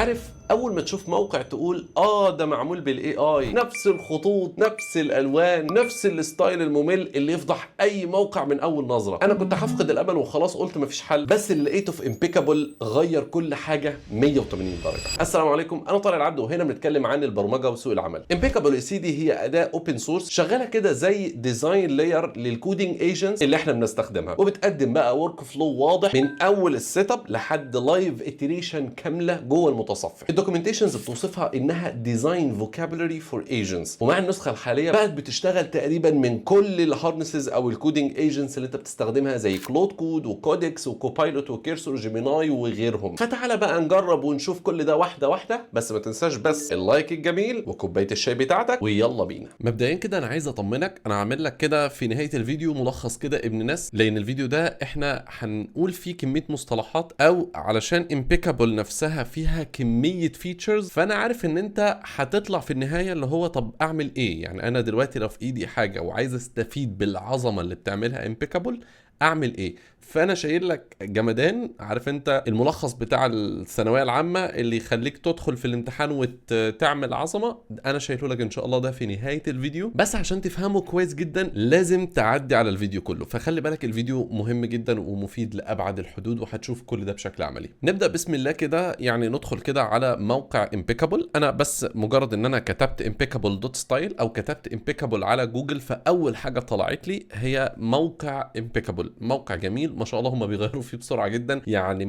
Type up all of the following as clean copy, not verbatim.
عارف اول ما تشوف موقع تقول اه ده معمول بال AI، نفس الخطوط، نفس الالوان، نفس ال style الممل اللي يفضح اي موقع من اول نظره. انا كنت هفقد الامل وخلاص، قلت مفيش حل، بس اللي لقيته في Impeccable غير كل حاجة 180 درجه. السلام عليكم، انا طارق العبد وهنا بنتكلم عن البرمجة وسوق العمل. Impeccable يا سيدي هي اداه open source شغالة كده زي design layer لل coding agents اللي احنا بنستخدمها، وبتقدم بقى workflow واضح من اول ال setup لحد live iteration كاملة جوه المتصفح. ال documentations بتوصفها انها design vocabulary for agents، ومع النسخة الحالية بقت بتشتغل تقريبا من كل ال harnesses او ال coding agents اللي انت بتستخدمها زي Claude Code و Codex و Copilot و Cursor، Gemini وغيرهم. فتعالى بقى نجرب ونشوف كل ده واحدة واحده، بس ما تنساش بس ال like الجميل وكوبايه الشاي بتاعتك، ويلا بينا. مبدئيا كده انا عايز اطمنك، انا عامل لك كده في نهاية الفيديو ملخص كده ابن ناس، لان الفيديو ده احنا هنقول فيه كمية مصطلحات، او علشان Impeccable نفسها فيها كمية features، فانا عارف ان انت هتطلع في النهاية اللي هو طب اعمل ايه؟ يعني انا دلوقتي لو في ايدي حاجة وعايز استفيد بالعظمة اللي بتعملها Impeccable اعمل ايه؟ فانا شايل لك جمدان، عارف انت الملخص بتاع الثانوية العامة اللي يخليك تدخل في الامتحان وتعمل عظمه، انا شايله لك ان شاء الله ده في نهاية الفيديو. بس عشان تفهمه كويس جدا لازم تعدي على الفيديو كله، فخلي بالك الفيديو مهم جدا ومفيد لابعد الحدود، وهتشوف كل ده بشكل عملي. نبدا بسم الله كده، يعني ندخل كده على موقع Impeccable. انا بس مجرد ان انا كتبت impeccable.style او كتبت impeccable على جوجل، فاول حاجة طلعت لي هي موقع Impeccable. موقع جميل ما شاء الله، هم بيغيروا فيه بسرعة جدا، يعني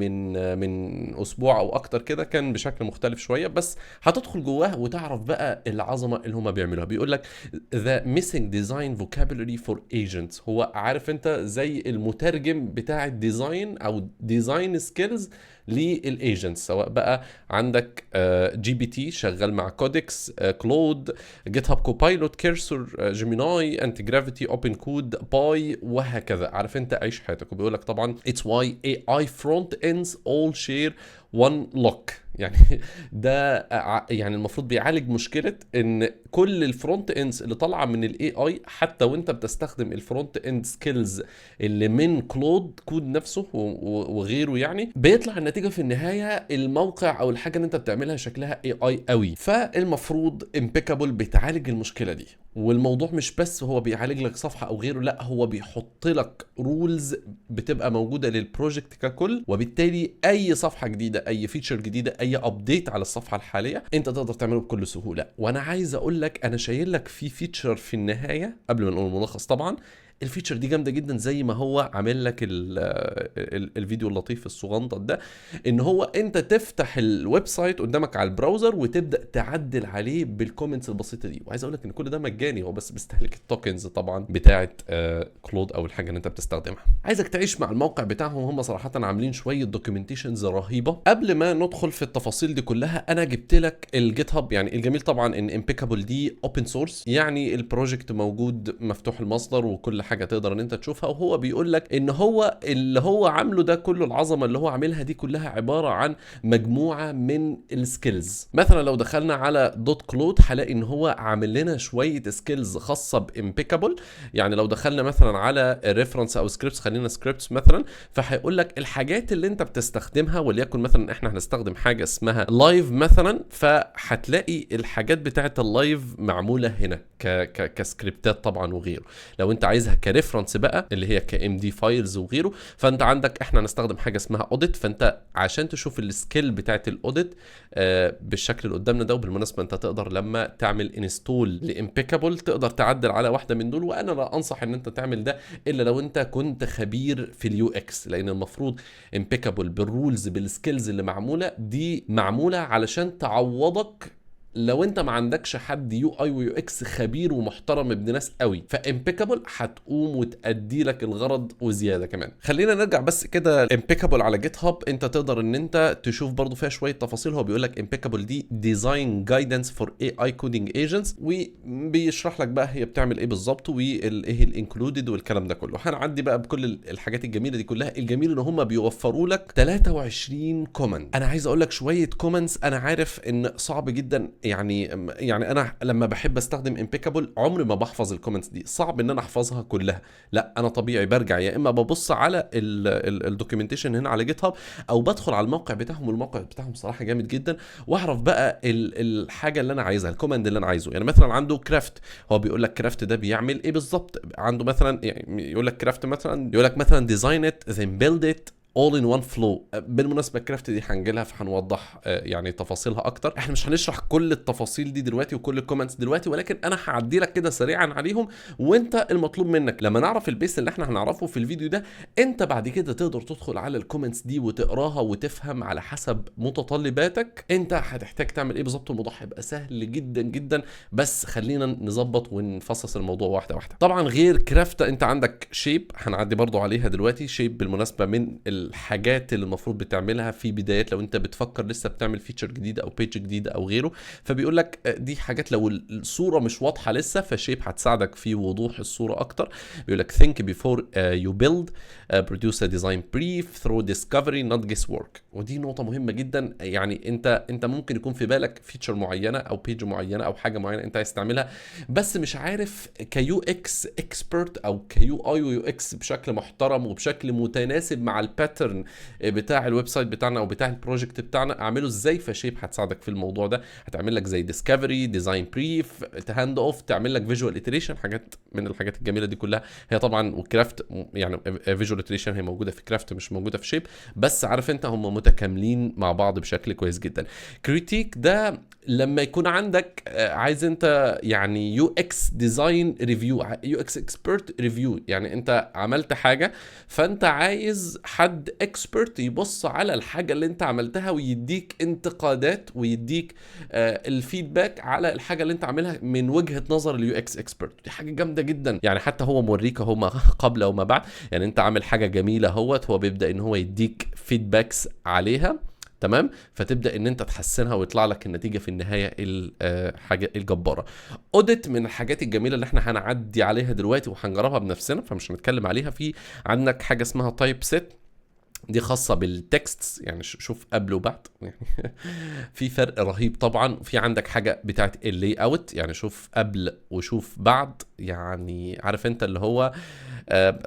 من اسبوع او اكتر كده كان بشكل مختلف شويه، بس هتدخل جواه وتعرف بقى العظمة اللي هم بيعملوها. بيقول لك the missing design vocabulary for agents، هو عارف انت زي المترجم بتاع ال design او design skills لل agents، سواء بقى عندك GPT شغال مع Codex، Claude، GitHub Copilot، Cursor، Gemini، Antigravity، OpenCode، Pi وهكذا. عارف انت عيش حياتك. وبيقول لك طبعا it's why AI front ends all share one look، يعني ده يعني المفروض بيعالج مشكلة ان كل ال front ends اللي طالعه من ال AI، حتى وانت بتستخدم ال front end skills اللي من Claude Code نفسه وغيره، يعني بيطلع النتيجة في النهاية الموقع او الحاجة اللي انت بتعملها شكلها AI قوي. فالمفروض Impeccable بتعالج المشكلة دي، والموضوع مش بس هو بيعالج لك صفحة او غيره، لا هو بيحط لك rules بتبقى موجودة لل project ككل، وبالتالي اي صفحة جديده، اي feature جديده، اي update على الصفحة الحالية انت تقدر تعمله بكل سهوله. وانا عايز اقول لك انا شايل لك في feature في النهاية قبل ما نقول الملخص طبعا، ال feature دي جامدة جدا، زي ما هو عامل لك ال ال الفيديو اللطيف الصغنطط ده، ان هو انت تفتح ال website قدامك على ال browser وتبدا تعدل عليه بال comments البسيطة دي. وعايز اقول لك ان كل ده مجاني، هو بس بيستهلك ال tokens طبعا بتاعه Claude او الحاجة اللي انت بتستخدمها. عايزك تعيش مع الموقع بتاعهم، هم صراحة عاملين شوية documentations رهيبه. قبل ما ندخل في التفاصيل دي كلها انا جبت لك ال GitHub. يعني الجميل طبعا ان Impeccable دي open source، يعني ال project موجود مفتوح المصدر وكل حاجة تقدر ان انت تشوفها. وهو بيقول لك ان هو اللي هو عامله ده كله، العظمة اللي هو عاملها دي كلها عبارة عن مجموعة من ال skills. مثلا لو دخلنا على dot claude هلاقي ان هو عامل لنا شوية skills خاصة ب Impeccable. يعني لو دخلنا مثلا على reference او scripts، خلينا scripts مثلا، فهيقول لك الحاجات اللي انت بتستخدمها، وليكن مثلا احنا هنستخدم حاجة اسمها live مثلا، فهتلاقي الحاجات بتاعه ال live معمولة هنا ك ك كسكريبتات طبعا وغيره. لو انت عايزها ك reference بقى اللي هي ك MD files وغيره، فانت عندك احنا هنستخدم حاجة اسمها audit، فانت عشان تشوف ال skill بتاعت ال audit بالشكل اللي قدامنا ده. وبالمناسبة انت تقدر لما تعمل install ل Impeccable تقدر تعدل على واحدة من دول، وانا لا انصح ان انت تعمل ده الا لو انت كنت خبير في ال UX، لان المفروض Impeccable بال rules بال skills اللي معمولة دي معمولة علشان تعوضك لو انت ما عندكش حد UI و UX خبير ومحترم ابن ناس قوي، ف Impeccable هتقوم وتأدي لك الغرض وزيادة كمان. خلينا نرجع بس كده Impeccable على GitHub، انت تقدر ان انت تشوف برضو فيها شوية تفاصيل. هو بيقول لك Impeccable دي design guidance for AI coding agents، وبيشرح لك بقى هي بتعمل ايه بالظبط وايه ال included والكلام ده كله. هنعدي بقى بكل الحاجات الجميلة دي كلها. الجميل ان هم بيوفروا لك 23 command. انا عايز اقول لك شوية commands، انا عارف ان صعب جدا يعني انا لما بحب استخدم Impeccable عمري ما بحفظ ال comments دي، صعب ان انا احفظها كلها. لا، انا طبيعي برجع يا اما ببص على ال documentation هنا على GitHub، او بدخل على الموقع بتاعهم، والموقع بتاعهم صراحة جامد جدا، واعرف بقى الحاجة اللي انا عايزها، ال command اللي انا عايزه. يعني مثلا عنده craft، هو بيقول لك craft ده بيعمل ايه بالظبط. عنده مثلا يعني يقول لك craft مثلا، يقول لك مثلا design it then build it all in one flow. بالمناسبة ال craft دي هنجيلها، فهنوضح يعني تفاصيلها اكتر. احنا مش هنشرح كل التفاصيل دي دلوقتي وكل ال commands دلوقتي، ولكن انا هعدي لك كده سريعا عليهم، وانت المطلوب منك لما نعرف ال base اللي احنا هنعرفه في الفيديو ده، انت بعد كده تقدر تدخل على ال comments دي وتقراها وتفهم على حسب متطلباتك انت هتحتاج تعمل ايه بالظبط. الموضوع هيبقى سهل جدا جدا، بس خلينا نظبط ونفصص الموضوع واحدة واحده. طبعا غير craft انت عندك shape، هنعدي برضو عليها دلوقتي. shape بالمناسبة من الحاجات اللي المفروض بتعملها في بدايات لو انت بتفكر لسه بتعمل feature جديدة او page جديدة او غيره، فبيقول لك دي حاجات لو الصورة مش واضحة لسه، ف shape هتساعدك في وضوح الصورة اكتر. بيقول لك think before you build، produce a design brief through discovery not guesswork. ودي نقطة مهمة جدا. يعني انت ممكن يكون في بالك feature معينة او page معينة او حاجة معينة انت عايز تعملها، بس مش عارف ك UX expert او ك UI و UX بشكل محترم وبشكل متناسب مع ال pattern بتاع ال website بتاعنا او بتاع ال project بتاعنا اعمله ازاي. ف shape هتساعدك في الموضوع ده، هتعمل لك زي discovery، design brief، ت hand off، تعمل لك visual iteration، حاجات من الحاجات الجميلة دي كلها. هي طبعا و craft يعني visual iteration هي موجودة في craft مش موجودة في shape، بس عارف انت هم متكاملين مع بعض بشكل كويس جدا. critique ده لما يكون عندك عايز انت يعني UX design review، UX expert review، يعني انت عملت حاجة فانت عايز حد expert يبص على الحاجة اللي انت عملتها ويديك انتقادات ويديك ال feedback على الحاجة اللي انت عاملها من وجهه نظر ال UX expert. دي حاجة جامدة جدا. يعني حتى هو موريك اهو ما قبل وما بعد، يعني انت عامل حاجة جميلة اهوت، هو بيبدا ان هو يديك feedbacks عليها، تمام، فتبدا ان انت تحسنها ويطلع لك النتيجة في النهاية الحاجة الجباره. audit من الحاجات الجميلة اللي احنا هنعدي عليها دلوقتي وهنجربها بنفسنا، فمش هنتكلم عليها. في عندك حاجة اسمها typeset، دي خاصة بال text، يعني شوف قبل وبعد، يعني في فرق رهيب طبعا. في عندك حاجة بتاعت ال layout، يعني شوف قبل وشوف بعد، يعني عارف انت اللي هو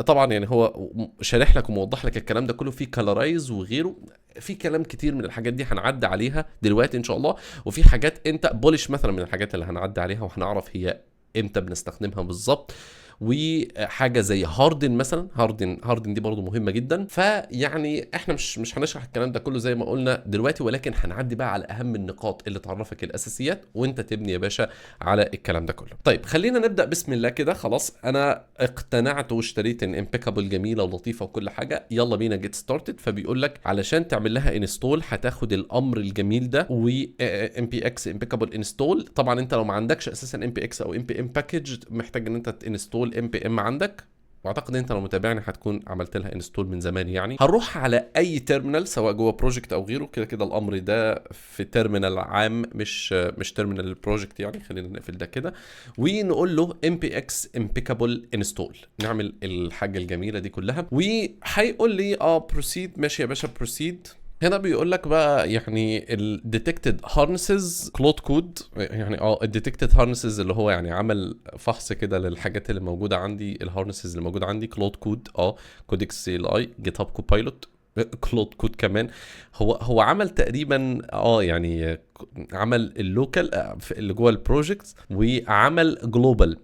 طبعا يعني هو شارح لك وموضح لك الكلام ده كله في colorize وغيره. في كلام كتير من الحاجات دي هنعدي عليها دلوقتي ان شاء الله. وفي حاجات انت polish مثلا من الحاجات اللي هنعدي عليها وهنعرف هي امتى بنستخدمها بالظبط. وحاجه زي harden مثلا، harden harden دي برضو مهمة جدا. فيعني احنا مش هنشرح الكلام ده كله زي ما قلنا دلوقتي، ولكن هنعدي بقى على اهم النقاط اللي تعرفك الاساسيات وانت تبني يا باشا على الكلام ده كله. طيب خلينا نبدا بسم الله كده. خلاص انا اقتنعت واشتريت ان Impeccable جميلة ولطيفة وكل حاجه، يلا بينا get started. فبيقول لك علشان تعمل لها install هتاخد الامر الجميل ده و npx impeccable install. طبعا انت لو ما عندكش اساسا npx او npm package محتاج ان انت ت install npm عندك، واعتقد انت لو متابعني هتكون عملت لها install من زمان. يعني هنروح على اي terminal سواء جوه project او غيره، كده كده الامر ده في terminal عام مش terminal ال project. يعني خلينا نقفل ده كده ونقول له npx impeccable install، نعمل الحاجة الجميلة دي كلها، وهيقول لي proceed. ماشي يا باشا proceed. هنا بيقول لك بقى يعني ال detected harnesses Claude Code، يعني ال detected harnesses اللي هو يعني عمل فحص كده للحاجات اللي موجودة عندي، ال harnesses اللي موجودة عندي Claude Code، Codex CLI، GitHub Copilot، Claude Code كمان. هو عمل تقريبا يعني عمل ال local اللي جوه ال project وعمل global.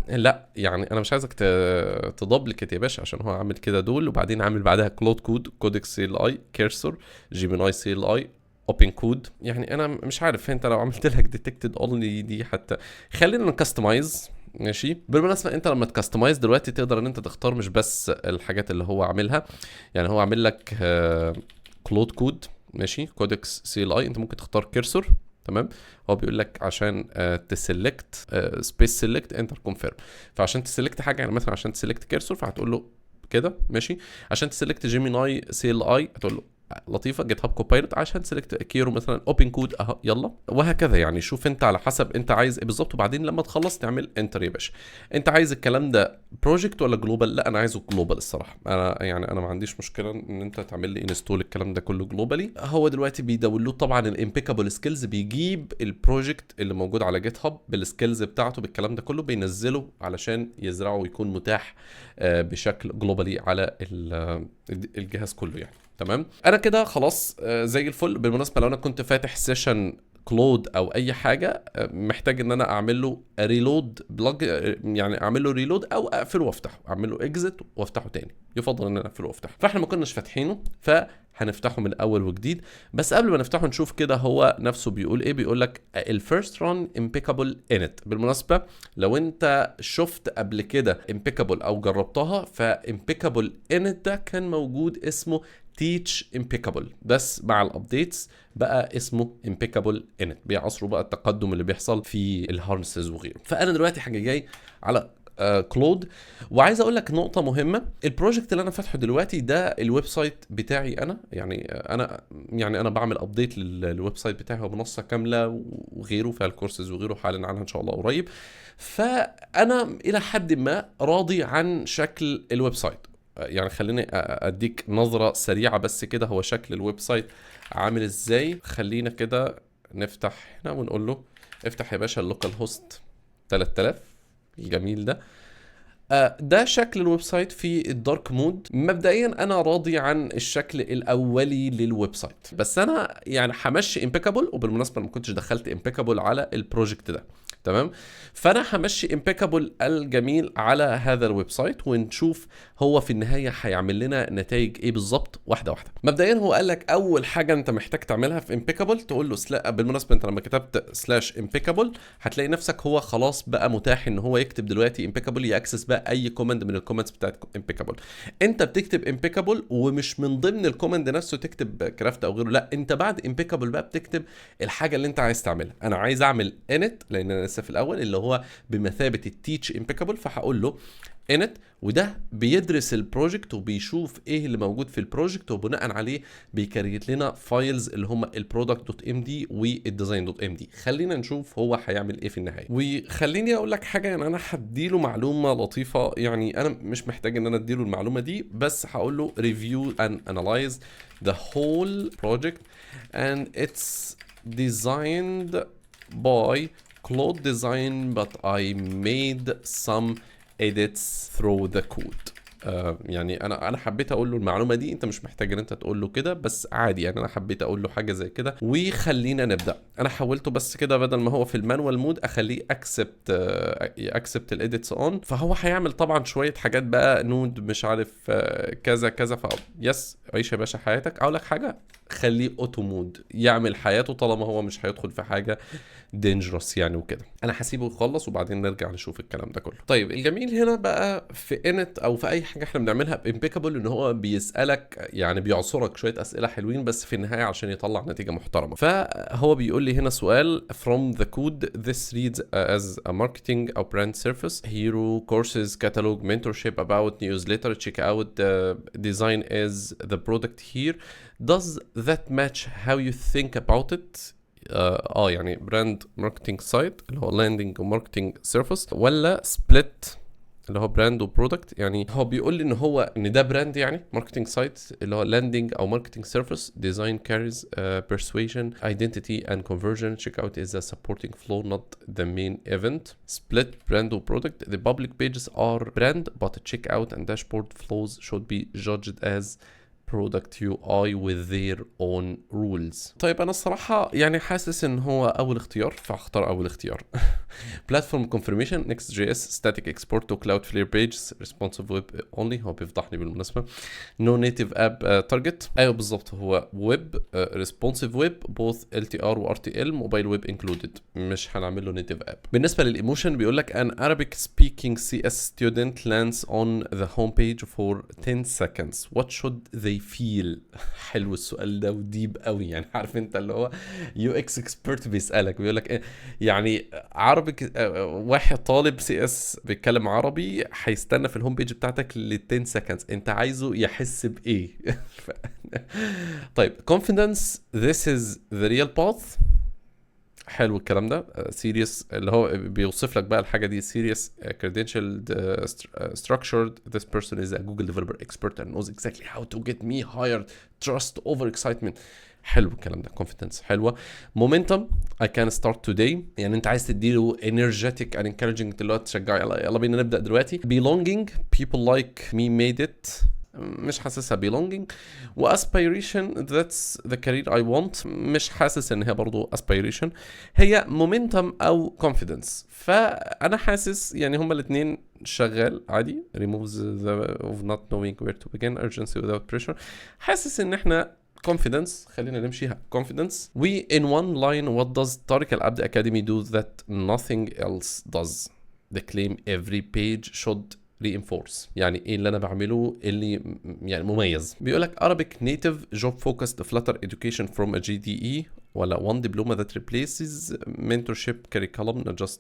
لا يعني انا مش عايزك ت duplicate يا باشا، عشان هو عامل كده دول وبعدين عامل بعدها Claude Code، Codex CLI، Cursor، Gemini CLI، OpenCode. يعني انا مش عارف انت لو عملت لك detected only دي حتى. خلينا ن customize. ماشي، بالمناسبة انت لما ت customize دلوقتي تقدر ان انت تختار مش بس الحاجات اللي هو عاملها، يعني هو عامل لك Claude Code، ماشي، Codex CLI، انت ممكن تختار Cursor، تمام. هو بيقول لك عشان ت select space select enter confirm، فعشان ت select حاجة يعني مثلا عشان ت select Cursor فهتقول له كده، ماشي. عشان ت select Gemini CLI هتقول له لطيفه، GitHub Copilot عشان select Kiro مثلا، open code اهو، يلا وهكذا. يعني شوف انت على حسب انت عايز ايه بالظبط، وبعدين لما تخلص تعمل enter يا باشا. انت عايز الكلام ده project ولا global؟ لا، انا عايزه global الصراحه. انا يعني انا ما عنديش مشكلة ان انت تعمل لي install الكلام ده كله globally. هو دلوقتي بي download طبعا ال Impeccable skills، بيجيب ال project اللي موجود على GitHub بال skills بتاعته بالكلام ده كله، بينزله علشان يزرعه ويكون متاح بشكل globally على الجهاز كله يعني. تمام، انا كده خلاص زي الفل. بالمناسبه، لو انا كنت فاتح session Claude او اي حاجه، محتاج ان انا اعمل له reload plug، يعني اعمل له reload او اقفله وافتحه، اعمل له exit وافتحه تاني. يفضل ان انا اقفله وافتحه. فاحنا ما كناش فاتحينه، فهنفتحه من اول وجديد. بس قبل ما نفتحه نشوف كده هو نفسه بيقول ايه. بيقول لك ال first run impeccable init. بالمناسبه، لو انت شفت قبل كده impeccable او جربتها، ف impeccable init ده كان موجود اسمه teach impeccable، بس مع ال updates بقى اسمه impeccable init، بيعصروا بقى التقدم اللي بيحصل في ال harnesses وغيره. فانا دلوقتي حاجة جاي على Claude، وعايز اقول لك نقطة مهمه. ال project اللي انا فاتحة دلوقتي ده ال website بتاعي انا، يعني انا يعني انا بعمل update لل website بتاعي، هو منصة كاملة وغيره، فيها الكورسز وغيره، حالا عنها ان شاء الله قريب. فانا الى حد ما راضي عن شكل ال website. يعني خليني اديك نظره سريعة بس كده هو شكل ال website عامل ازاي. خلينا كده نفتح هنا ونقول له افتح يا باشا ال localhost 3000 الجميل ده. ده شكل ال website في ال dark mode. مبدئيا انا راضي عن الشكل الاولي لل website، بس انا يعني همشي impeccable. وبالمناسبة ما كنتش دخلت impeccable على ال project ده، تمام؟ فانا همشي impeccable الجميل على هذا ال website ونشوف هو في النهاية هيعمل لنا نتائج ايه بالظبط واحدة واحده. مبدئيا هو قال لك اول حاجة انت محتاج تعملها في impeccable تقول له بالمناسبة انت لما كتبت /impeccable هتلاقي نفسك هو خلاص بقى متاح ان هو يكتب دلوقتي impeccable، ي access بقى اي command من ال commands بتاعت impeccable. انت بتكتب impeccable ومش من ضمن ال command نفسه تكتب craft او غيره، لا، انت بعد impeccable بقى بتكتب الحاجة اللي انت عايز تعملها. انا عايز اعمل init لان انا لسه في الاول، اللي هو بمثابة ال teach impeccable، فهقول له init، وده بيدرس ال project وبيشوف ايه اللي موجود في ال project، وبناء عليه بي create لنا files اللي هم ال product.md وال design.md. خلينا نشوف هو هيعمل ايه في النهايه. وخليني اقول لك حاجه، يعني انا هديله معلومة لطيفه، يعني انا مش محتاج ان انا اديله المعلومة دي، بس هقول له review and analyze the whole project and it's designed by Claude Design but I made some edits through the code. يعني انا حبيت اقول له المعلومة دي، انت مش محتاج ان انت تقول له كده، بس عادي، يعني انا حبيت اقول له حاجة زي كده. وخلينا نبدا. انا حولته بس كده بدل ما هو في ال manual mode اخليه accept ال edits on. فهو هيعمل طبعا شوية حاجات بقى، node مش عارف كذا كذا. ف yes، عيش يا باشا حياتك. اقول لك حاجه، خليه auto mode يعمل حياته طالما هو مش هيدخل في حاجة dangerous يعني وكده. انا هسيبه يخلص وبعدين نرجع نشوف الكلام ده كله. طيب، الجميل هنا بقى في init او في اي حاجة احنا بنعملها ب impeccable ان هو بيسالك، يعني بيعصرك شوية اسئلة حلوين، بس في النهاية عشان يطلع نتيجة محترمه. فهو بيقول لي هنا سؤال: from the code this reads as a marketing او brand surface، hero، courses، catalog، mentorship، about، newsletter، checkout، design is the product here. does that match how you think about it؟ يعني brand marketing site اللي هو landing و marketing surface، ولا split اللي هو brand و product؟ يعني هو بيقول لي ان هو ان ده brand يعني marketing site اللي هو landing او marketing surface، design carries persuasion، identity and conversion، checkout is a supporting flow، not the main event، split brand و product، the public pages are brand but checkout and dashboard flows should be judged as product UI with their own rules. طيب، انا الصراحة يعني حاسس ان هو اول اختيار، فاختار اول اختيار. platform confirmation، next.js، static export to cloudflare pages، responsive web only. هو بيفضحني بالمناسبة. no native app target. ايوه بالظبط، هو web، responsive web، both LTR و RTL، mobile web included. مش هنعمل له native app. بالنسبة لل emotion بيقول لك an Arabic speaking CS student lands on the homepage for 10 seconds، what should they feel؟ حلو السؤال ده و deep قوي. يعني عارف انت اللي هو UX expert بيسالك بيقول لك ايه؟ يعني عربي، واحد طالب CS بيتكلم عربي هيستنى في ال home page بتاعتك ل 10 seconds، انت عايزه يحس بايه؟ طيب، confidence، this is the real path. حلو الكلام ده. serious، اللي هو بيوصف لك بقى الحاجة دي، serious، credentialed، structured، this person is a Google developer expert and knows exactly how to get me hired، trust over excitement. حلو الكلام ده، confidence حلوه. momentum، I can start today، يعني انت عايز تديله energetic and encouraging، اللي هو تشجعه، يلا يلا بينا نبدا دلوقتي. belonging، people like me made it، مش حاسسها belonging. و aspiration، that's the career I want، مش حاسس ان هي برضو aspiration. هي momentum او confidence، فانا حاسس يعني هما الاثنين شغال عادي. removes the of not knowing where to begin، urgency without pressure. حاسس ان احنا confidence، خلينا نمشيها confidence. و in one line، what does Tariq Al Abd Academy do that nothing else does؟ the claim every page should reinforce. يعني ايه اللي انا بعمله اللي يعني مميز؟ بيقول لك Arabic native job focused Flutter education from a JDE، ولا one diploma that replaces mentorship curriculum، not just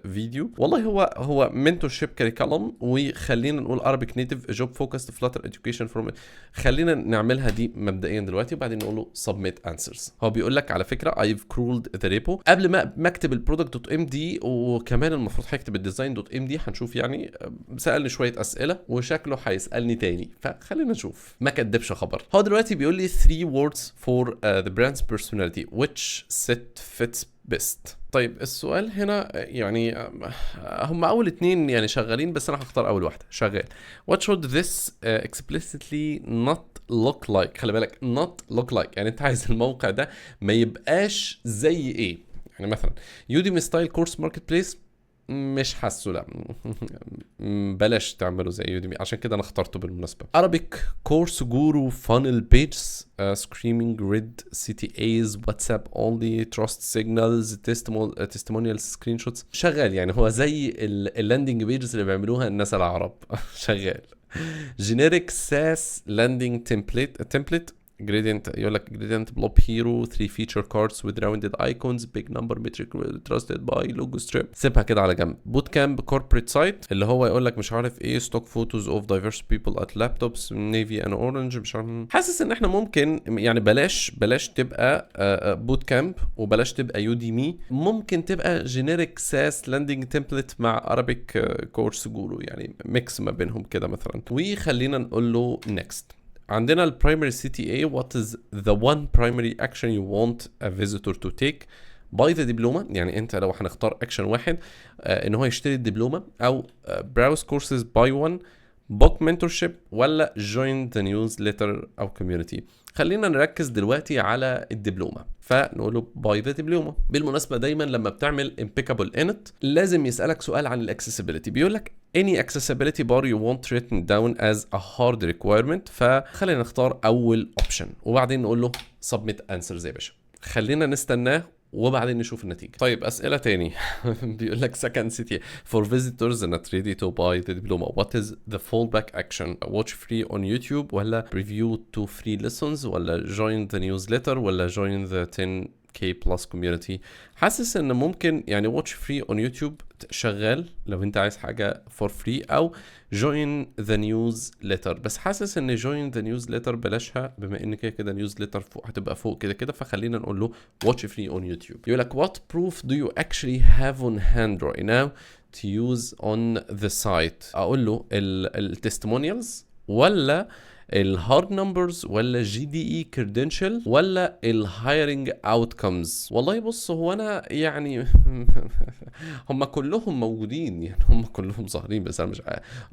video. والله هو mentorship curriculum، وخلينا نقول Arabic native job focused Flutter education from، خلينا نعملها دي مبدئيا دلوقتي، وبعدين نقول له submit answers. هو بيقول لك على فكرة I've crawled the repo قبل ما اكتب ال product.md، وكمان المفروض هيكتب ال design.md، هنشوف. يعني سالني شوية اسئلة وشكله هيسالني تاني، فخلينا نشوف. ما كدبش خبر. هو دلوقتي بيقول لي 3 words for the brand's personality، which set fits best؟ طيب، السؤال هنا يعني هم اول اتنين يعني شغالين، بس انا هختار اول واحده، شغال. what should this explicitly not look like؟ خلي بالك، not look like، يعني انت عايز الموقع ده ما يبقاش زي ايه؟ يعني مثلا Udemy style course marketplace، مش حاسه، لا، بلاش تعمله زي Udemy، عشان كده انا اخترته بالمناسبه. Arabic course guru funnel pages، screaming red CTAs، WhatsApp only، trust signals، testimonial screenshots، شغال. يعني هو زي ال landing pages اللي بيعملوها الناس العرب، شغال. generic SaaS landing template، gradient، يقول لك gradient blob hero، 3 feature cards with rounded icons، big number metric، trusted by logo strip، سيبها كده على جنب. bootcamp corporate site، اللي هو يقول لك مش عارف ايه، stock photos of diverse people at laptops، navy and orange، مش عارف. حاسس ان احنا ممكن يعني بلاش تبقى bootcamp وبلاش تبقى Udemy، ممكن تبقى generic SaaS landing template مع Arabic course guru، يعني mix ما بينهم كده مثلا. وخلينا نقول له next. عندنا ال primary CTA، what is the one primary action you want a visitor to take؟ buy the diploma، يعني انت لو هنختار اكشن واحد، ان هو يشتري الدبلومه، او browse courses، buy one، book mentorship، ولا join the newsletter او community. خلينا نركز دلوقتي على الدبلومه، فنقول له buy the diploma. بالمناسبه، دايما لما بتعمل impeccable init لازم يسالك سؤال عن ال accessibility، بيقول لك any accessibility bar you want written down as a hard requirement، فخلينا نختار اول option وبعدين نقول له submit answers يا باشا. خلينا نستناه وبعدين نشوف النتيجة. طيب، أسئلة تاني. بيقول لك second CTA، for visitors not ready to buy the diploma، what is the fallback action؟ watch free on YouTube، ولا review two free lessons، ولا join the newsletter، ولا join the 10k plus community؟ حاسس ان ممكن يعني watch free on YouTube شغال لو انت عايز حاجة for free، او join the newsletter، بس حاسس ان join the newsletter بلاشها، بما ان كده كده newsletter فوق هتبقى فوق كده كده، فخلينا نقول له watch free on YouTube. يقول لك what proof do you actually have on hand right now to use on the site؟ اقول له ال testimonials، ولا ال hard numbers، ولا JDE credential، ولا ال hiring outcomes؟ والله بص، هو انا يعني هم كلهم موجودين، يعني هم كلهم ظاهرين، بس انا مش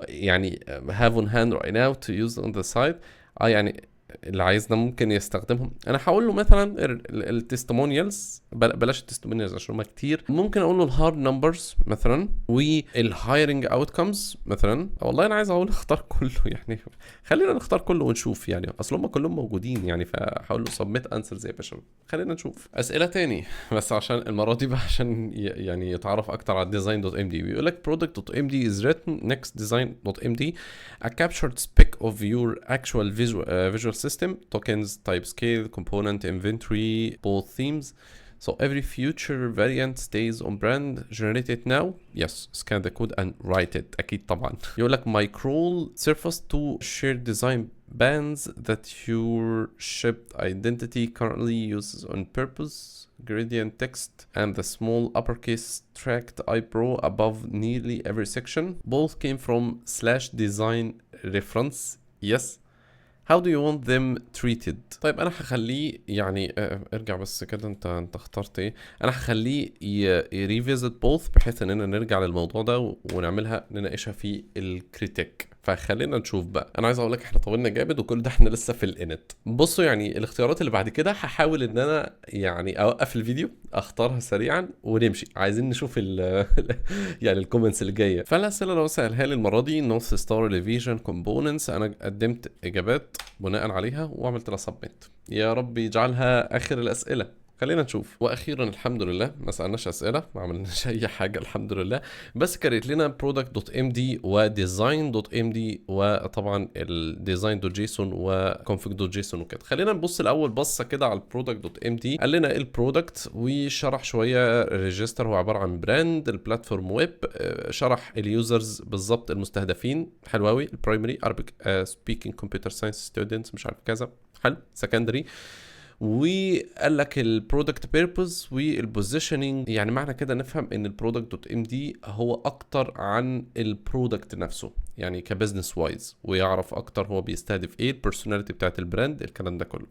يعني have on hand right now to use on the site، يعني اللي عايزنا ممكن يستخدمهم. انا هقول له مثلا ال testimonials، بلاش ال testimonials عشان هم كتير، ممكن اقول له ال hard numbers مثلا وال hiring outcomes مثلا. والله انا عايز اقول اختار كله، يعني خلينا نختار كله ونشوف، يعني اصل هم كلهم موجودين يعني، فهقول له submit answers يا باشا. خلينا نشوف اسئلة تاني، بس عشان المرة دي بقى عشان يعني يتعرف اكتر على ال design.md. بيقول لك product.md is written، next design.md، a captured spec of your actual visual system، tokens، type scale، component inventory، both themes، so every future variant stays on brand. generate it now؟ yes، scan the code and write it. اكيد طبعا. يقول لك my crawl surfaced two shared design bands that your shipped identity currently uses on purpose: gradient text and the small uppercase tracked eyebrow above nearly every section. Both came from /design reference. Yes. How do you want them treated؟ طيب، انا هخليه يعني ارجع بس كده، انت اخترت ايه؟ انا هخليه ي revisit both بحيث اننا نرجع للموضوع ده ونعملها نناقشها في ال critique. فخلينا نشوف بقى. انا عايز اقول لك احنا طولنا جامد وكل ده احنا لسه في ال init. بصوا، يعني الاختيارات اللي بعد كده هحاول ان انا يعني اوقف الفيديو، اختارها سريعا ونمشي. عايزين نشوف ال يعني ال comments اللي جايه. فالاسئله اللي هو سالها لي المرة دي North Star elevation components، انا قدمت اجابات بناء عليها وعملت لها submit. يا رب يجعلها اخر الاسئله. خلينا نشوف. واخيرا الحمد لله ما سالناش اسئله، ما عملناش اي حاجة الحمد لله، بس create لنا product.md و design.md وطبعا ال design.json و config.json وكده. خلينا نبص الاول بصة كده على ال product.md. قال لنا ايه ال product وشرح شوية register، هو عبارة عن brand، ال platform web، شرح ال users بالظبط المستهدفين، حلو قوي، ال primary Arabic speaking computer science students مش عارف كذا، حلو، secondary، وقال لك ال product purpose وال positioning. يعني معنى كده نفهم ان ال product.md هو اكتر عن ال product نفسه، يعني ك business wise، ويعرف اكتر هو بيستهدف ايه، ال personality بتاعت ال brand، الكلام ده كله.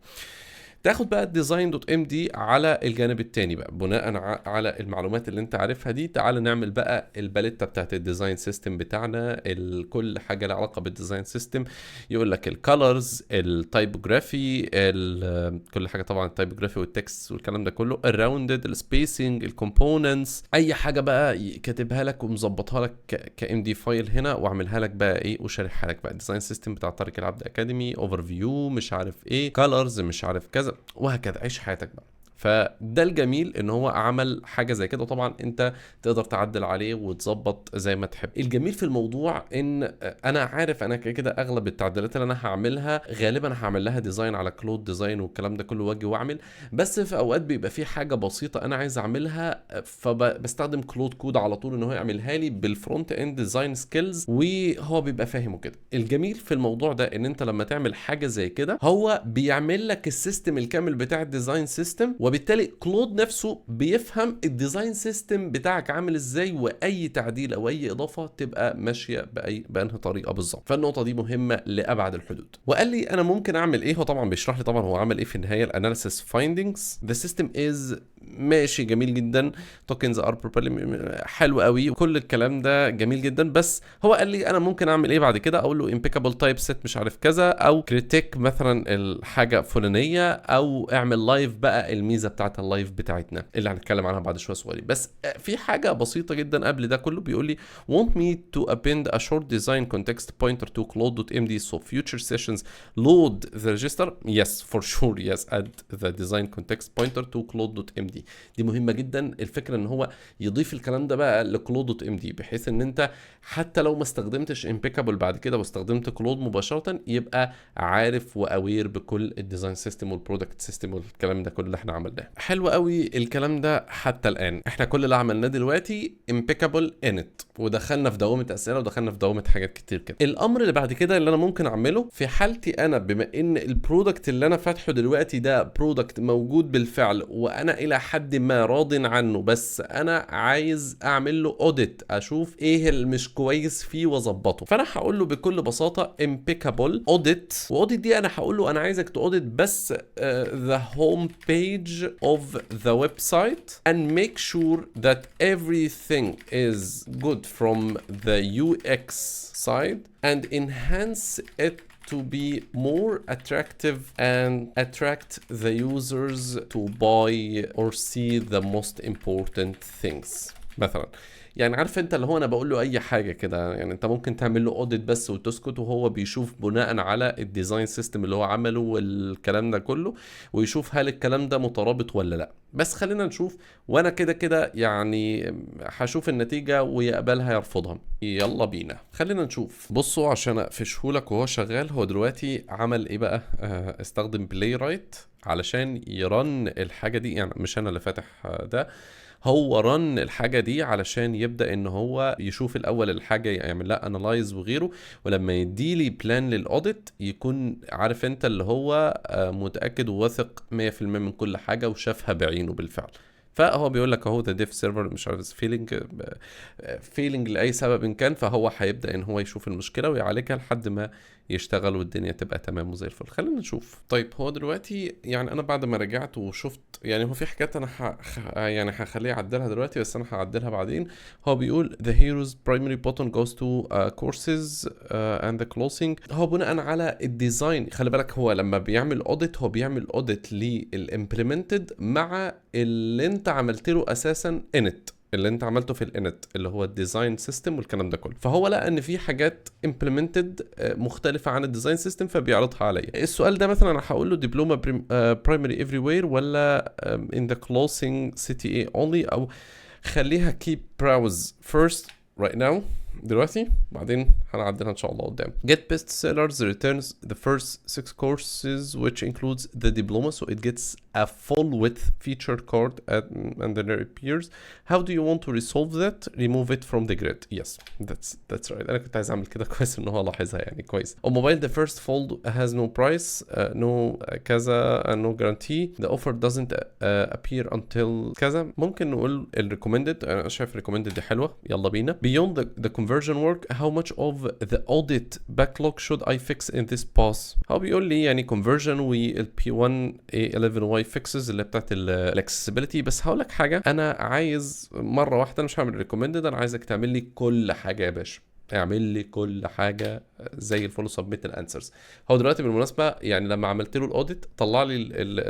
تاخد بقى ال design.md على الجانب التاني بقى، بناء على المعلومات اللي انت عارفها دي، تعال نعمل بقى الباليتا بتاعت ال design system بتاعنا، كل حاجة لها علاقة بال design system. يقول لك ال colors، ال typography، كل حاجة طبعا، ال typography وال text والكلام ده كله، ال rounded، ال spacing، ال components، اي حاجة بقى كاتبها لك ومظبطها لك ك MD file هنا، واعملها لك بقى ايه وشارحها لك بقى، ال design system بتاع طارق العبد academy، overview، مش عارف ايه، colors، مش عارف كذا، وهكذا. عيش حياتك بقى. فده الجميل ان هو عمل حاجة زي كده، وطبعا انت تقدر تعدل عليه وتظبط زي ما تحب. الجميل في الموضوع ان انا عارف انا كده كده اغلب التعديلات اللي انا هعملها غالبا هعمل لها design على Claude Design والكلام ده كله واجي واعمل، بس في اوقات بيبقى في حاجة بسيطة انا عايز اعملها، فبستخدم Claude Code على طول ان هو يعملها لي بال front end design skills وهو بيبقى فاهم وكده. الجميل في الموضوع ده ان انت لما تعمل حاجة زي كده هو بيعمل لك ال system الكامل بتاع ال design system، وبالتالي Claude نفسه بيفهم ال design system بتاعك عامل ازاي، واي تعديل او اي اضافه تبقى ماشية بانهي طريقه بالظبط. فالنقطه دي مهمة لابعد الحدود. وقال لي انا ممكن اعمل ايه، هو طبعا بيشرح لي طبعا هو عمل ايه في النهايه. ال analysis findings، the system is ماشي، جميل جدا، tokens are properly، حلو قوي، كل الكلام ده جميل جدا. بس هو قال لي انا ممكن اعمل ايه بعد كده، اقول له impeccable typeset مش عارف كذا، او critique مثلا الحاجة فلانيه، او اعمل live بقى الميزة بتاعت ال live بتاعتنا اللي هنتكلم عنها بعد شوية صغيرين. بس في حاجة بسيطة جدا قبل ده كله، بيقول لي want me to append a short design context pointer to claude.md so future sessions load the register؟ yes, for sure, yes, add the design context pointer to claude.md. دي مهمة جدا الفكره، ان هو يضيف الكلام ده بقى ل claude.md، بحيث ان انت حتى لو ما استخدمتش impeccable بعد كده واستخدمت Claude مباشره، يبقى عارف و aware بكل ال design system وال product system والكلام ده كله اللي احنا عملناه. حلو قوي الكلام ده. حتى الان احنا كل اللي عملناه دلوقتي impeccable init، ودخلنا في دوامه اسئلة ودخلنا في دوامه حاجات كتير كده. الامر اللي بعد كده اللي انا ممكن اعمله في حالتي انا، بما ان ال product اللي انا فاتحة دلوقتي ده product موجود بالفعل وانا الى حد ما راض عنه، بس انا عايز اعمل له audit، اشوف ايه اللي مش كويس فيه واظبطه، فانا هقول له بكل بساطة impeccable audit. و audit دي انا هقول له انا عايزك ت audit بس the home page of the website and make sure that everything is good from the UX side and enhance it to be more attractive and attract the users to buy or see the most important things مثلا. يعني عارف انت اللي هو انا بقول له اي حاجة كده، يعني انت ممكن تعمل له audit بس وتسكت، وهو بيشوف بناء على ال design system اللي هو عمله والكلام ده كله، ويشوف هل الكلام ده مترابط ولا لا. بس خلينا نشوف، وانا كده كده يعني هشوف النتيجة ويقبلها يرفضها. يلا بينا، خلينا نشوف. بصوا، عشان اقفشهولك وهو شغال، هو دلوقتي عمل ايه بقى؟ استخدم Playwright. علشان ي run الحاجة دي. يعني مش انا اللي فاتح ده، هو run الحاجة دي علشان يبدا ان هو يشوف الاول الحاجه، يعمل لها analyze وغيره، ولما يديلي plan لل audit يكون عارف انت اللي هو متاكد وواثق 100% من كل حاجة وشافها بعينه بالفعل. فهو بيقول لك اهو the dev server مش عارف failing لاي سبب إن كان، فهو هيبدا ان هو يشوف المشكلة ويعالجها لحد ما يشتغل والدنيا تبقى تمام وزي الفل. خلينا نشوف. طيب هو دلوقتي يعني انا بعد ما رجعت وشفت، يعني هو في حاجات انا يعني هخليه يعدلها دلوقتي، بس انا هعدلها بعدين. هو بيقول the hero's primary button goes to courses and the closing. هو بناء على ال design، خلي بالك هو لما بيعمل audit هو بيعمل audit لل implemented مع اللي انت عملت له اساسا init، اللي انت عملته في ال init اللي هو ال design system والكلام ده كله. فهو لقى ان في حاجات implemented مختلفة عن ال design system فبيعرضها عليا. السؤال ده مثلا انا هقول له diploma primary everywhere ولا in the closing CTA only، او خليها keep browse first right now دلوقتي، بعدين هنعدلها ان شاء الله قدام. Get best sellers returns the first six courses which includes the diploma, so it gets a full width feature card and then it appears. How do you want to resolve that? Remove it from the grid. Yes, that's right. انا كنت عايز اعمل كده، كويس ان هو لاحظها يعني كويس. On mobile the first fold has no price, no كذا and no guarantee. The offer doesn't appear until كذا. ممكن نقول ال recommended، انا شايف recommended دي حلوه، يلا بينا. Beyond the conversion work, how much of the audit backlog should I fix in this pass؟ هو بيقول لي يعني conversion وال P1 A11Y fixes اللي بتاعت ال accessibility. بس هقول لك حاجه، انا عايز مرة واحده، انا مش هعمل recommended، انا عايزك تعمل لي كل حاجة يا باشا، اعمل لي كل حاجة زي الفل. submit ال answers. هو دلوقتي بالمناسبة يعني لما عملت له ال audit طلع لي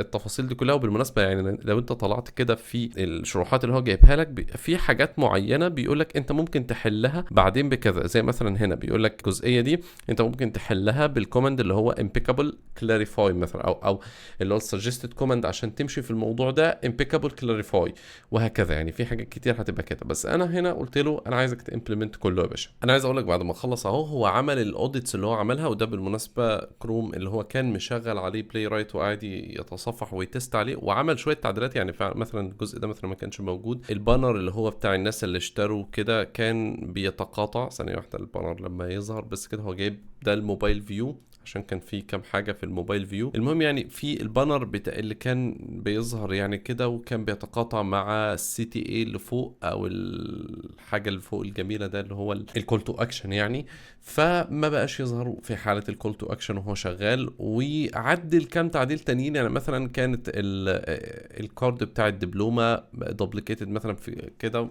التفاصيل دي كلها. وبالمناسبة يعني لو انت طلعت كده في الشروحات اللي هو جايبها لك، في حاجات معينة بيقول لك انت ممكن تحلها بعدين بكذا، زي مثلا هنا بيقول لك الجزئية دي انت ممكن تحلها بال command اللي هو impeccable clarify مثلا، او اللي هو suggested command عشان تمشي في الموضوع ده impeccable clarify وهكذا. يعني في حاجات كتير هتبقى كده، بس انا هنا قلت له انا عايزك ت implement كله يا باشا. انا عايز اقول لك بعد ما خلص اهو هو عمل ال audits اللي هو عملها، وده بالمناسبة كروم اللي هو كان مشغل عليه Playwright وقاعد يتصفح وي test عليه، وعمل شوية تعديلات. يعني مثلا الجزء ده مثلا ما كانش موجود، ال banner اللي هو بتاع الناس اللي اشتروا كده كان بيتقاطع. ثانية واحده، ال banner لما يظهر بس كده، هو جايب ده ال mobile view عشان كان في كام حاجة في ال mobile view. المهم يعني في ال banner بتاع اللي كان بيظهر يعني كده وكان بيتقاطع مع ال CTA اللي فوق او الحاجة اللي فوق الجميلة ده اللي هو ال call to action يعني، فما بقاش يظهر في حاله ال call to action وهو شغال. وعدل كام تعديل تانيين، يعني مثلا كانت ال card بتاع الدبلومه duplicated مثلا في كده،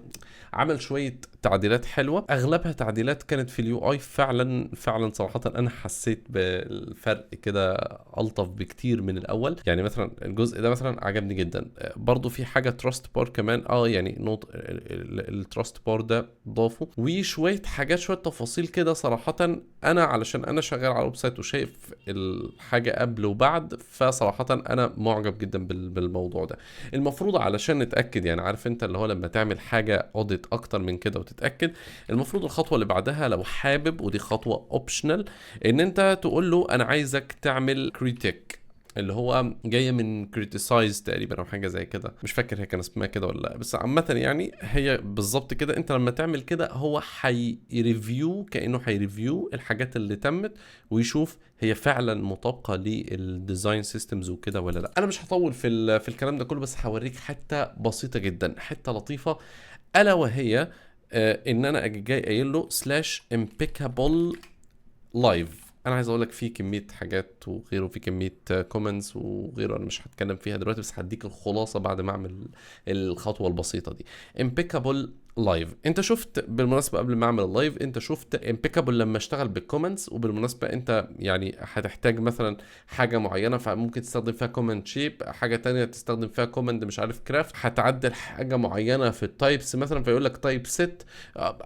عمل شوية تعديلات حلوه، اغلبها تعديلات كانت في ال UI. فعلا فعلا صراحة انا حسيت بالفرق كده الطف بكتير من الاول. يعني مثلا الجزء ده مثلا عجبني جدا. برضو في حاجة trust bar كمان، يعني note ال trust bar ده ضافه، وشوية حاجات شوية تفاصيل كده. صراحة انا علشان انا شغال على ال website وشايف الحاجة قبل وبعد، فصراحة انا معجب جدا بالموضوع ده. المفروض علشان نتاكد، يعني عارف انت اللي هو لما تعمل حاجة audit اكتر من كده وتتاكد، المفروض الخطوة اللي بعدها لو حابب، ودي خطوة optional، ان انت تقول له انا عايزك تعمل critique، اللي هو جاية من criticize تقريبا او حاجة زي كده، مش فاكر هي كان اسمها كده ولا لا، بس عامة يعني هي بالظبط كده. انت لما تعمل كده هو حي review، كانه حي review الحاجات اللي تمت ويشوف هي فعلا مطابقه لل design systems وكده ولا لا. انا مش هطول في الكلام ده كله، بس هوريك حتة بسيطة جدا، حتة لطيفه، الا وهي ان انا اجي جاي قايل له /impeccable live. انا عايز اقول لك في كمية حاجات وغيره، في كمية comments وغيره، انا مش هتكلم فيها دلوقتي، بس هديك الخلاصة بعد ما اعمل الخطوة البسيطة دي. impeccable live، انت شفت بالمناسبة قبل ما اعمل ال live انت شفت impeccable لما اشتغل بال comments. وبالمناسبة انت يعني هتحتاج مثلا حاجة معينة فممكن تستخدم فيها command shape، حاجة تانية تستخدم فيها command مش عارف craft، هتعدل حاجة معينة في ال types مثلا فيقول لك typeset،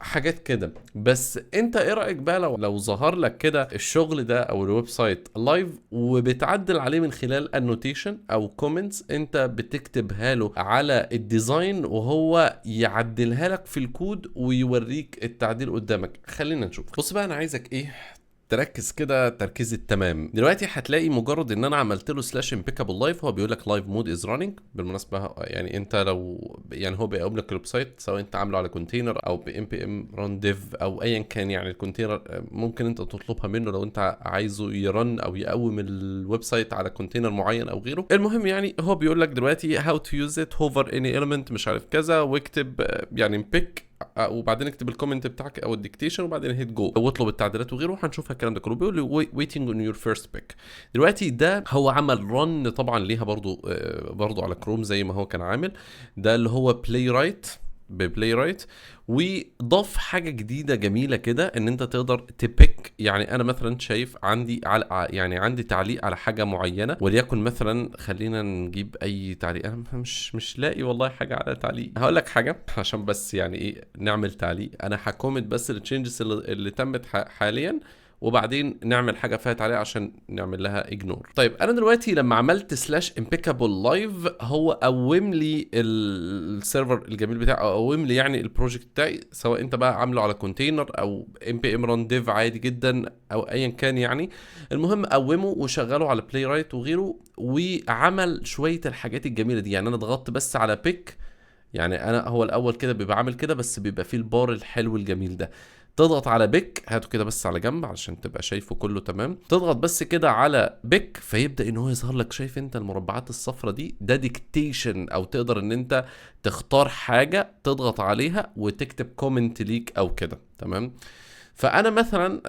حاجات كده. بس انت ايه رايك بقى لو ظهر لك كده الشغل ده او ال website live وبتعدل عليه من خلال annotation او comments انت بتكتبها له على ال design وهو يعدلها لك في الكود ويوريك التعديل قدامك؟ خلينا نشوف. بص بقى، انا عايزك ايه تركز كده تركيز التمام. دلوقتي هتلاقي مجرد ان انا عملت له /impeccable live، هو بيقول لك live mode is running. بالمناسبة يعني انت لو يعني هو بيقوم لك ال website سواء انت عامله على container او ب npm run dev او ايا كان، يعني ال container ممكن انت تطلبها منه لو انت عايزه ي run او يقوم ال website على container معين او غيره. المهم يعني هو بيقول لك دلوقتي how to use it، hover any element مش عارف كذا، واكتب يعني pick، وبعدين اكتب ال comment بتاعك او ال dictation، وبعدين hit go واطلب التعديلات وغيره، وهنشوف الكلام ده كله. بيقول لي waiting on your first pick. دلوقتي ده هو عمل run طبعا ليها برضو على كروم زي ما هو كان عامل، ده اللي هو Playwright ب Playwright، وضاف حاجة جديدة جميلة كده ان انت تقدر ت pick. يعني انا مثلا شايف عندي على يعني عندي تعليق على حاجة معينه، وليكن مثلا خلينا نجيب اي تعليق، انا مش لاقي والله حاجة على تعليق. هقول لك حاجة عشان بس يعني ايه نعمل تعليق، انا ه commit بس ال changes اللي تمت حاليا، وبعدين نعمل حاجة فيها تعليق عشان نعمل لها ignore. طيب انا دلوقتي لما عملت /impeccable live هو قوم لي ال server الجميل بتاعي، او قوم لي يعني ال project بتاعي، سواء انت بقى عامله على container او npm run dev عادي جدا او ايا كان يعني. المهم قومه وشغله على Playwright وغيره، وعمل شوية الحاجات الجميلة دي. يعني انا ضغطت بس على pick، يعني انا هو الاول كده بيبقى عامل كده، بس بيبقى فيه البار الحلو الجميل ده. تضغط على pick، هاته كده بس على جنب علشان تبقى شايفه كله تمام. تضغط بس كده على pick فيبدا ان هو يظهر لك، شايف انت المربعات الصفراء دي؟ ده dictation، او تقدر ان انت تختار حاجة تضغط عليها وتكتب comment ليك او كده، تمام. فانا مثلا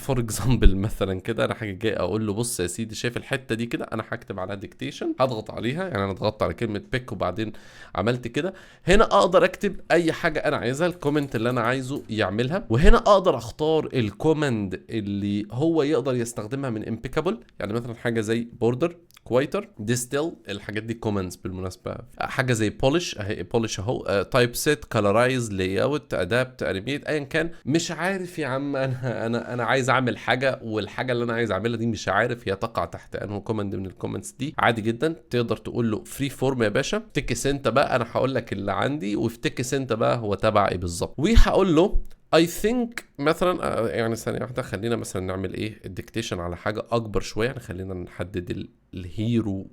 for example مثلا كده انا حاجة جاي اقول له بص يا سيدي، شايف الحتة دي كده؟ انا هكتب عليها dictation، هضغط عليها. يعني انا ضغطت على كلمة pick وبعدين عملت كده، هنا اقدر اكتب اي حاجة انا عايزها، ال comment اللي انا عايزه يعملها. وهنا اقدر اختار ال command اللي هو يقدر يستخدمها من Impeccable، يعني مثلا حاجة زي border، quieter، distill، الحاجات دي commands بالمناسبه. حاجة زي polish، اهي polish اهو، typeset، colorize، layout، adapt، animate، ايا كان. مش عارف يا عم انا عايز اعمل حاجه، والحاجة اللي انا عايز اعملها دي مش عارف هي تقع تحت انه command من ال commands دي. عادي جدا تقدر تقول له free form يا باشا، افتكس انت بقى، انا هقول لك اللي عندي وافتكس انت بقى هو تبع ايه بالظبط. وهقول له I think مثلا يعني ثانية واحدة، خلينا مثلا نعمل ايه ال dictation على حاجة أكبر شوية، يعني خلينا نحدد ال hero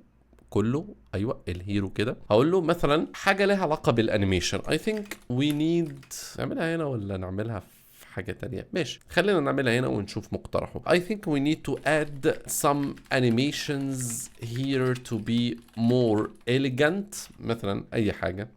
كله. ايوه ال hero كده، هقول له مثلا حاجة لها علاقة بال animation. I think we need نعملها هنا ولا نعملها في حاجة تانية؟ ماشي خلينا نعملها هنا ونشوف مقترحه. I think we need to add some animations here to be more elegant، مثلا أي حاجة،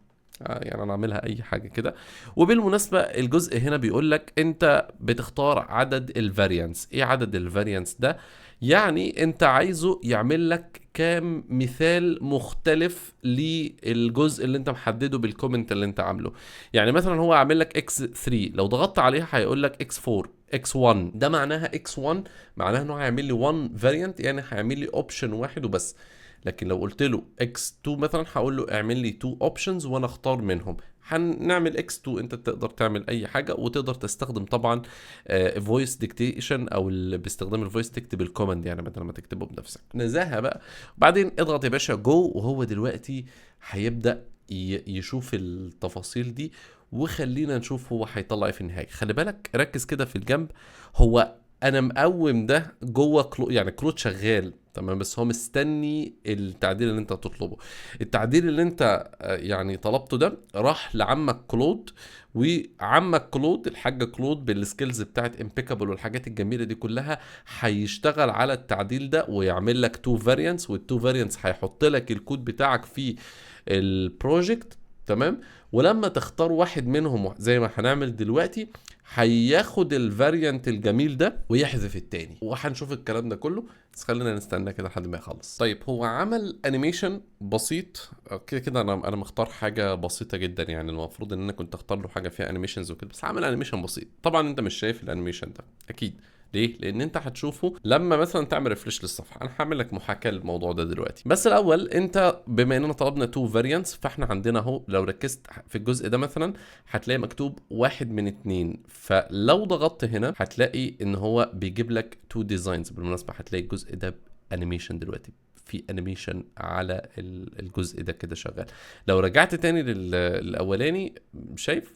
يعني انا اعملها اي حاجة كده. وبالمناسبة الجزء هنا بيقول لك انت بتختار عدد ال variants. ايه عدد ال variants ده؟ يعني انت عايزه يعمل لك كام مثال مختلف للجزء اللي انت محددة بال comment اللي انت عامله. يعني مثلا هو عامل لك x 3، لو ضغطت عليها هيقول لك x 4، x 1. ده معناها x 1 معناها انه هيعمل لي 1 variant، يعني هيعمل لي option واحد وبس. لكن لو قلت له x2 مثلا هقول له اعمل لي 2 options وانا اختار منهم. هنعمل x2، انت تقدر تعمل اي حاجه، وتقدر تستخدم طبعا voice dictation او باستخدام ال voice تكتب ال command، يعني بدل ما تكتبه بنفسك. نزاهة بقى. بعدين اضغط يا باشا go، وهو دلوقتي هيبدا يشوف التفاصيل دي، وخلينا نشوف هو هيطلع ايه في النهاية. خلي بالك ركز كده في الجنب، هو انا مقوم ده جوه يعني Claude شغال تمام، بس هو مستني التعديل اللي انت تطلبه. التعديل اللي انت يعني طلبته ده راح لعمك Claude، وعمك Claude الحاج Claude بال skills بتاعت Impeccable والحاجات الجميلة دي كلها هيشتغل على التعديل ده ويعمل لك two variants، وال two variants هيحط لك الكود بتاعك في ال project تمام. ولما تختار واحد منهم زي ما هنعمل دلوقتي هياخد ال variant الجميل ده ويحذف التاني، وهنشوف الكلام ده كله، بس خلينا نستنى كده لحد ما يخلص. طيب هو عمل animation بسيط كده كده، انا مختار حاجة بسيطة جدا، يعني المفروض ان انا كنت اختار له حاجة فيها animations وكده، بس عمل animation بسيط. طبعا انت مش شايف ال animation ده اكيد، ليه؟ لان انت هتشوفه لما مثلا تعمل refresh للصفحه. انا هعمل لك محاكاة للموضوع ده دلوقتي، بس الاول انت بما اننا طلبنا two variants فاحنا عندنا اهو، لو ركزت في الجزء ده مثلا هتلاقي مكتوب 1 من 2، فلو ضغطت هنا هتلاقي ان هو بيجيب لك two designs. بالمناسبة هتلاقي الجزء ده animation دلوقتي، في animation على الجزء ده كده شغال. لو رجعت تاني للاولاني شايف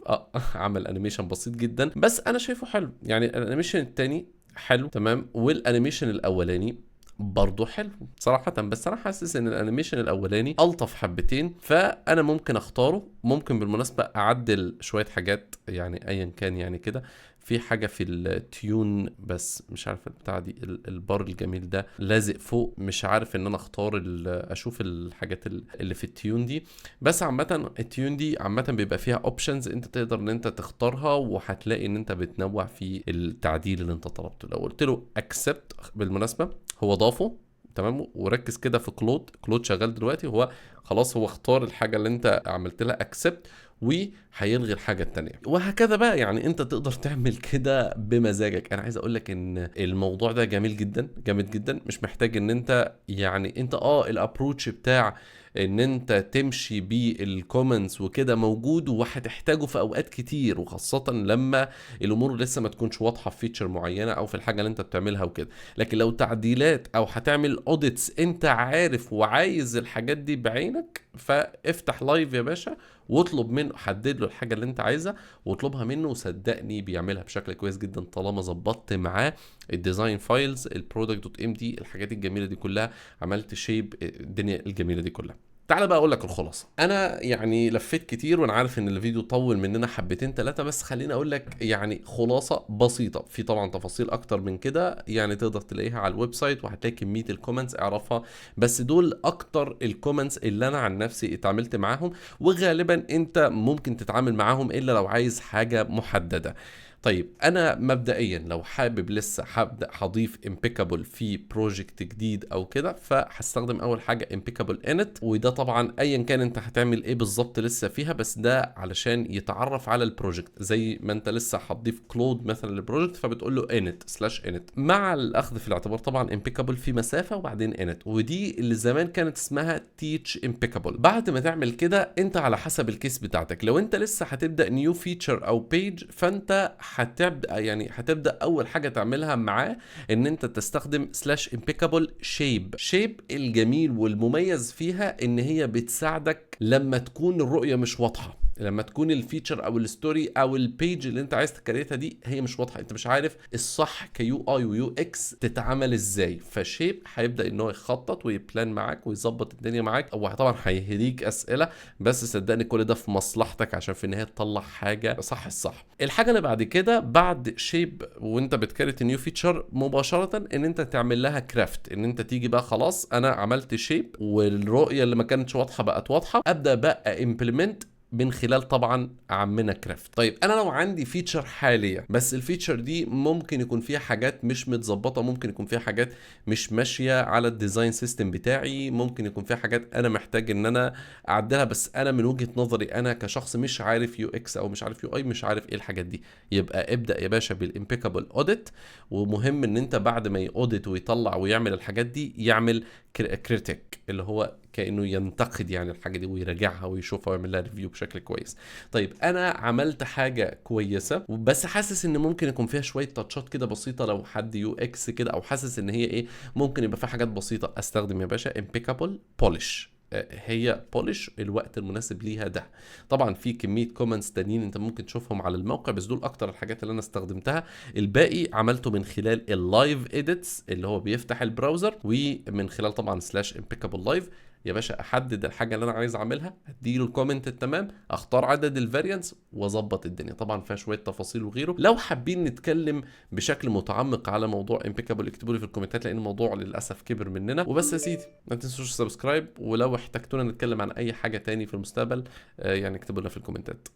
عمل animation بسيط جدا، بس انا شايفه حلو. يعني ال animation التاني حلو، تمام. وال animation الاولاني برضه حلو صراحة، بس انا حاسس ان ال animation الاولاني الطف حبتين، فانا ممكن اختاره. ممكن بالمناسبة اعدل شوية حاجات يعني ايا كان يعني كده. في حاجة في ال tune بس مش عارف البتاع دي، البار الجميل ده لازق فوق، مش عارف ان انا اختار اشوف الحاجات اللي في ال tune دي. بس عامة ال tune دي عامة بيبقى فيها options انت تقدر ان انت تختارها، وهتلاقي ان انت بتنوع في التعديل اللي انت طلبته. لو قلت له accept بالمناسبة هو ضافه، تمام. وركز كده في Claude، Claude شغال دلوقتي، هو خلاص هو اختار الحاجة اللي انت عملت لها accept وهيلغي الحاجة التانية، وهكذا بقى. يعني انت تقدر تعمل كده بمزاجك. انا عايز اقول لك ان الموضوع ده جميل جدا، جامد جدا، مش محتاج ان انت يعني انت ال approach بتاع ان انت تمشي بال comments وكده موجود، وهتحتاجه في اوقات كتير، وخاصة لما الامور لسه ما تكونش واضحة في feature معينة او في الحاجة اللي انت بتعملها وكده. لكن لو تعديلات او هتعمل audits انت عارف وعايز الحاجات دي بعينك، فافتح live يا باشا واطلب منه، حدد له الحاجة اللي انت عايزها واطلبها منه، وصدقني بيعملها بشكل كويس جدا طالما ظبطت معاه ال design files، ال product dot md، الحاجات الجميلة دي كلها، عملت shape الدنيا الجميلة دي كلها. تعال بقى اقول لك الخلاصة. انا يعني لفيت كتير وانا عارف ان الفيديو طول مننا حبتين ثلاثة، بس خليني اقول لك يعني خلاصه بسيطة. في طبعا تفاصيل اكتر من كده يعني تقدر تلاقيها على ال website، وهتلاقي كمية ال comments اعرفها، بس دول اكتر ال comments اللي انا عن نفسي اتعاملت معاهم، وغالبا انت ممكن تتعامل معاهم الا لو عايز حاجة محددة. طيب انا مبدئيا لو حابب لسه هبدا هضيف Impeccable في project جديد او كده، فهستخدم اول حاجة Impeccable init، وده طبعا ايا كان انت هتعمل ايه بالظبط لسه فيها، بس ده علشان يتعرف على ال project. زي ما انت لسه هتضيف Claude مثلا لل project، فبتقول له init slash init، مع الاخذ في الاعتبار طبعا Impeccable في مسافة وبعدين init، ودي اللي زمان كانت اسمها teach Impeccable. بعد ما تعمل كده انت على حسب ال case بتاعتك، لو انت لسه هتبدا new feature او page، فانت هتبدا اول حاجة تعملها معاه ان انت تستخدم slash impeccable shape. shape الجميل والمميز فيها ان هي بتساعدك لما تكون الرؤية مش واضحة، لما تكون ال feature او ال story او ال page اللي انت عايز ت create ها دي هي مش واضحة، انت مش عارف الصح ك UI و UX تتعمل ازاي. ف shape هيبدا ان هو يخطط وي plan معاك ويظبط الدنيا معاك، هو طبعا هيهريك اسئلة، بس صدقني كل ده في مصلحتك عشان في النهاية تطلع حاجة صح الصح. الحاجة اللي بعد كده بعد shape وانت بت create new feature مباشرة، ان انت تعمل لها craft، ان انت تيجي بقى خلاص انا عملت shape والرؤية اللي ما كانتش واضحة بقت واضحة، ابدا بقى implement من خلال طبعا عمنا craft. طيب انا لو عندي feature حالية بس ال feature دي ممكن يكون فيها حاجات مش متظبطه، ممكن يكون فيها حاجات مش ماشية على ال design system بتاعي، ممكن يكون فيها حاجات انا محتاج ان انا اعدلها، بس انا من وجهه نظري انا كشخص مش عارف UX او مش عارف UI، مش عارف ايه الحاجات دي، يبقى ابدا يا باشا بال impeccable audit. ومهم ان انت بعد ما ي audit ويطلع ويعمل الحاجات دي يعمل critique، اللي هو كانه ينتقد يعني الحاجة دي ويراجعها ويشوفها ويعمل لها review بشكل كويس. طيب انا عملت حاجة كويسة بس حاسس ان ممكن يكون فيها شوية touch ات كده بسيطة، لو حد UX كده او حاسس ان هي ايه ممكن يبقى فيها حاجات بسيطة، استخدم يا باشا impeccable polish. هي polish الوقت المناسب ليها ده. طبعا في كمية comments تانيين انت ممكن تشوفهم على الموقع، بس دول اكتر الحاجات اللي انا استخدمتها. الباقي عملته من خلال ال live edits اللي هو بيفتح ال browser، ومن خلال طبعا slash impeccable live. يا باشا احدد الحاجة اللي انا عايز اعملها، اديله ال comment التمام، اختار عدد ال variants واظبط الدنيا. طبعا فيها شوية تفاصيل وغيره. لو حابين نتكلم بشكل متعمق على موضوع impeccable اكتبوا لي في ال comment ات، لان الموضوع للاسف كبر مننا. وبس يا سيدي، ما تنسوش subscribe، ولو احتجتونا نتكلم عن اي حاجة تاني في المستقبل يعني اكتبوا لنا في ال comment ات.